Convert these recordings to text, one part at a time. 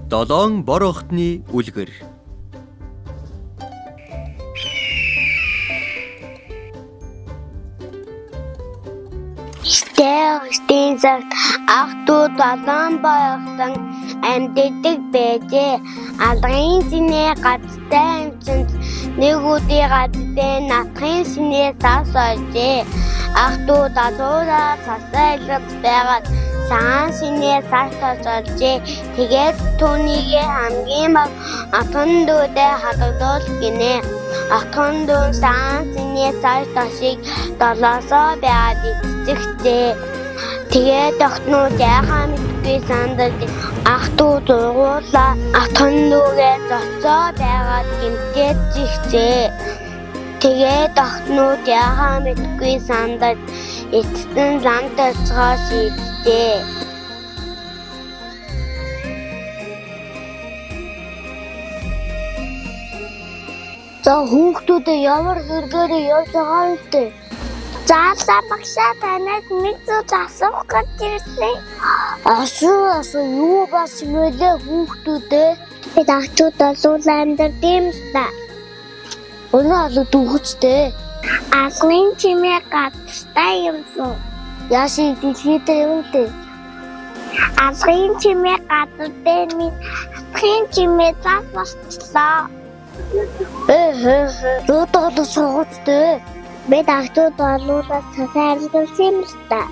Долоон бор охтны үлгэр. Стэн цагт ах дүү долоон бор охтон амьдардаг байжээ. Алгын сэнээ газтай амьсанд нэг үдий газтай натхын сэнээ сас олжээ. Ах дүү далуураа сасаа илгэж байгаад цагаан сэнээ сас тос олжээ. Тэгээд түүнийг хамгийн бага отхон дүүдэд хадгалуул гэнэ. Отхон дүү цагаан сэнээ сас тосыг долоосоо байгаад идчихжээ. Тэгээд охинууд яахаа мэдэхгүй сандаж ах дүү зургуулаа отхон дүүгээ зоцоо байгаад гэмтээчихжээ. Тэгээд охинууд яахаа мэдэхгүй сандаж эцэст нь лам тосгоо шийджээ. За хүүхдүүдээ ямар хэрэгээр явж байгаа юм бэ? Заалаа багшаа танаас нэг зүйл асуух гэж ирсэн. Асуу юу бас мөлөө хүүхдүүдээ? Бид ачууд олуулаа амьдардаг юм л та. Өнөө олоо дүүхчтэй. Алгын чимээ газартай юмсан. Яашиг дэлхийдээ юм дээ. Алгын чимээ газар дээр минь хатхын чимээ зас болчлоо. Зуудаа суугацтэй. Бид ачууд олуулаад цасаа арилгасан юм л та.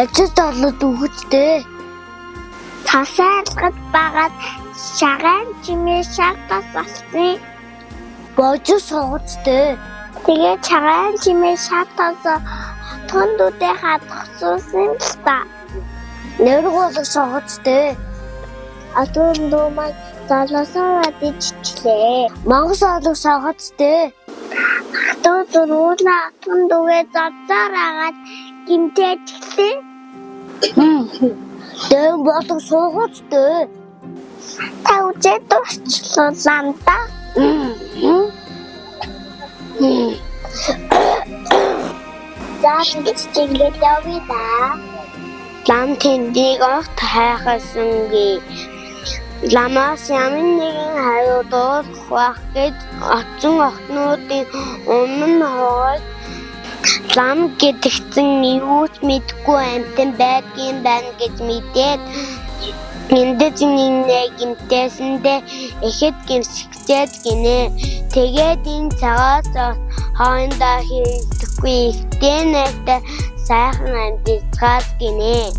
Ажил олоо дүүхчтэй. Цасаа арилгаж байгаад шагаан чимээ шар тас болсон. Божиг суугацтэй. Тэгээд чагаан чимээ шар тас хотхон дүүдээ хадгасуулсан юм л та. Нэрэг болог суугацтэй. Отхон дүү маань золосоо бадчихлээ. Мангас олог суугацтэй. Ах дүү зургуулаа отхон дүүгээ зовцоор агаад гэмтээчихлээ. Дэм болог суугацтэй. Та үзээд дуусчлаа юм да. За ингэж ингээд явъя да. Лам тэндийг огт хайхасангүй. Ламаас ямар нэгэн хариу дуулах байх гэж очсон охинуудын өмнө хугаж лам гэдэгцэн юу ч мэдэхгүй амьтан байдгийн байна гэж мэдээд эндэж нэгнээ гэмтээсэндээ ихэд гэмшигчээд гинэ. Тэгээд энэ цагаас хоорондоо хэрэлдэхгүй ихтэй найртай сайхан амьдарцгаад гинэ.